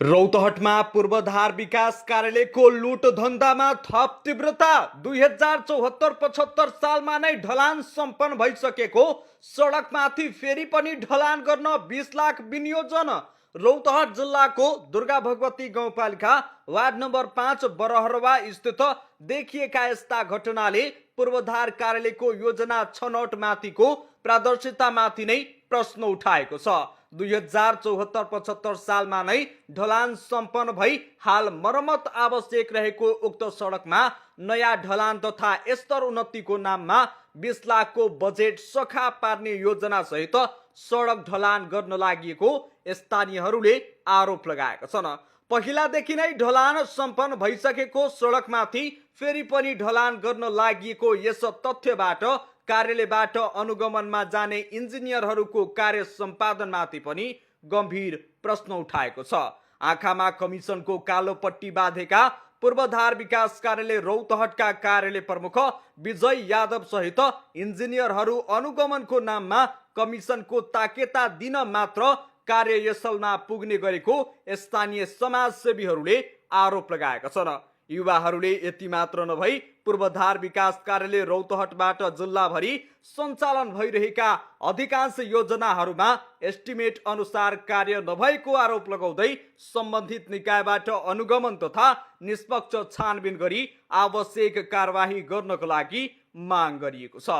रौतहटमा पूर्वाधार विकास कार्यालयको लुट धन्दामा थप तीव्रता। 2074-75 सालमा नै ढलान सम्पन्न भइसकेको सडकमाथि फेरि पनि ढलान गर्न 20 लाख विनियोजन। रौतहट जिल्लाको दुर्गा भगवती गाउँपालिका वार्ड नम्बर 5 बरहरवा स्थित देखिएका यस्ता घटनाले पूर्वाधार कार्यालयको योजना छनौटमाथिको पारदर्शितामाथि नै प्रश्न उठाएको छ। 2074-75 सालमा नै ढलान सम्पन्न भई हाल मर्मत आवश्यक रहेको उक्त सडकमा नयाँ ढलान तथा स्तर उन्नतिको नाममा 20 लाखको बजेट सखा पार्ने योजना सहित सडक ढलान गर्न लागि स्थानीयहरूले आरोप लगाएका छन्। पहिलादेखि नै ढलान सम्पन्न भइसकेको सडकमाथि फेरि पनि ढलान गर्न लागि यस तथ्यबाट कार्यालयबाट अनुगमनमा जाने इन्जिनियरहरूको कार्य सम्पादनमाथि पनि गम्भीर प्रश्न उठाएको छ। आँखामा कमिसनको कालो पट्टी बाँधेका पूर्वाधार विकास कार्यालय रौतहटका कार्यालय प्रमुख विजय यादव सहित इन्जिनियरहरू अनुगमनको नाममा कमिसनको ताकेता दिन मात्र कार्यस्थलमा पुग्ने गरेको स्थानीय समाजसेवीहरूले आरोप लगाएका छन्। युवाहरूले यति मात्र नभई पूर्वाधार विकास कार्यालय रौतहटबाट जिल्लाभरि सञ्चालन भइरहेका अधिकांश योजनाहरूमा एस्टिमेट अनुसार कार्य नभएको आरोप लगाउँदै सम्बन्धित निकायबाट अनुगमन तथा निष्पक्ष छानबिन गरी आवश्यक कारबाही गर्नको लागि माग गरिएको छ।